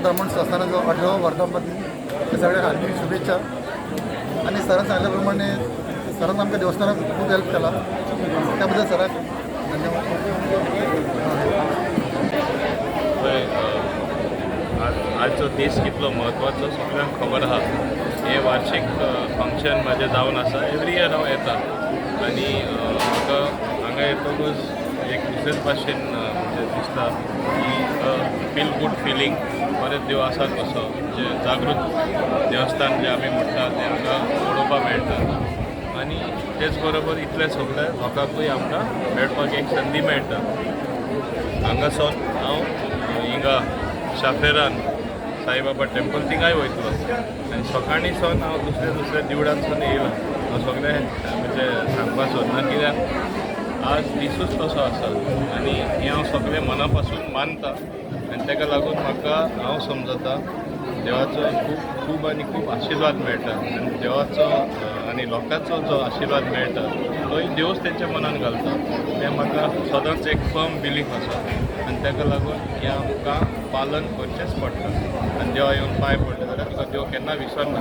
ब्राह्मण संस्थानाचो 18वो वर्धापन दीन. ते सगळ्यांक हार्दिक शुभेच्छा. आनी सरान सांगल्या प्रमाणे सरान आमकां देवस्थानाक खूब हेल्प केला, त्या बद्दल सराक धन्यवाद. पळय, आज आजचो दीस कितलो म्हत्वाचो सगळ्यांक खबर आहा. हें वार्षीक फंक्शन म्हाजें जावन आसा. एवरी इयर हांव येता आनी म्हाका हांगा येतकूच एक दुसरेच भाशेन म्हणजे दिसता की फील गूड फिलींग. बरें देव आसा कसो, म्हणजे जागृत देवस्थान जें आमी म्हणटा तें हांगा पळोवपाक मेळटा आनी तेच बरोबर इतले सगळे लोकांकूय आमकां मेळपाक एक संदी मेळटा. हांगासून हांव हिंगा शाफेरान साईबाबा टेम्पल थिंगाय वयतलो आनी सकाळीं सावन हांव दुसऱ्या दुसऱ्या देवळांसून येयला. हांव सगळें म्हणजे सांगपाक सोदना कित्याक आज दिसूच तसो आसा आनी हें हांव सगळें मना पासून मानता आनी ताका लागून म्हाका हांव समजता देवाचो खूब खूब आनी खूब आशिर्वाद मेळटा आनी देवाचो आनी लोकांचो जो आशिर्वाद मेळटा तोय देवच तेंच्या मनान घालता. तें म्हाका सदांच एक फर्म बिलीफ आसा आनी ताका लागून हें आमकां पालन करचेंच पडटा. आनी देवा येवन पांय पडले जाल्यार तुका देव केन्ना विसरना.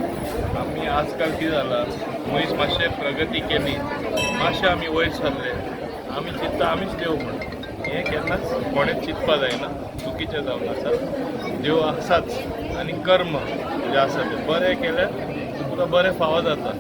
आमी आजकाल कितें जालां, मनीस मातशें प्रगती केली, मातशें आमी वयर सरले, आमी चिंत्ता आमीच देव म्हूण. हें केन्नाच कोणेंच चिंतपा जायना, चुकीचें जावन आसा. देव आसाच आनी कर्म जें आसा तें बरें केल्यार तुका बरें फावो जाता.